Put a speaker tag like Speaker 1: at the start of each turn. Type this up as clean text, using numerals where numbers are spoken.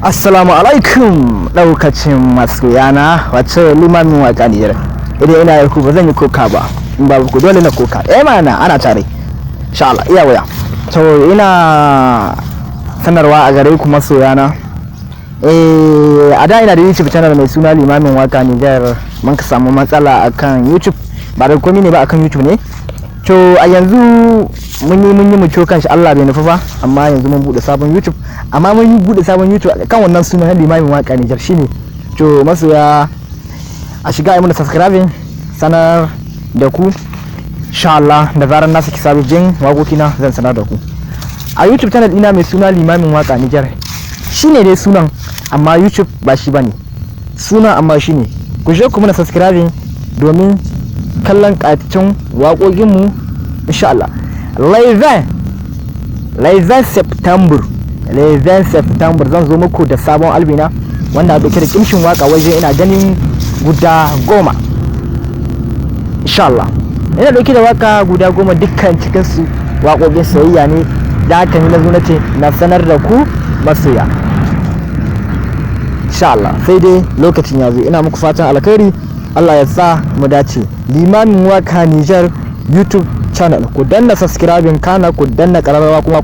Speaker 1: Assalamu alaikum daukacin masoyana, wato Limamin Waka Nijar. Idan ina yi ku ba zan yi koka ba, in ba ku dole na koka. Eh mana ana tare. Insha Allah iya waya. To ina sanarwa a gare ku masoyana. A da ina da YouTube channel mai suna Limamin Waka Nijar, mun ka samu matsala akan YouTube. Ba da komai ne ba, akan YouTube ne. To a yanzu mun yi mu kan shi, Allah bai nufi ba, amma yanzu mun bude sabon YouTube. Amma mun yi bude sabon YouTube kan wannan sunan Limamin Waka Nijar shine. To masoya, a shiga a yi mana subscribing, sanar da ku insha Allah da zarar na saki sababbin waƙoƙina zan sanar da ku. A YouTube channel ɗina mai suna Limamin Waka Nijar shine dai sunan, amma YouTube ba shi bane sunan, amma shine. Ku je ku mana subscribing domin kallon ƙayataccen waƙoƙinmu insha Allah. Le 20 September, le 20 September zan zo muku da sabon albina wanda a ɗauke da kimshin waka waje ina ganin guda 10 insha Allah. Ina ɗauke da waka guda 10, dukkan cikinsu waƙoƙin soyayya ne. Da haka ni na zo na ce na sanar da ku masoya insha Allah, sai dai lokacin ya zo. Ina muku fatan alkhairi, Allah ya sa mu dace. Limamin Waka Nijar YouTube channel, ku danna subscribing, kana ku danna ƙararrawa kuma.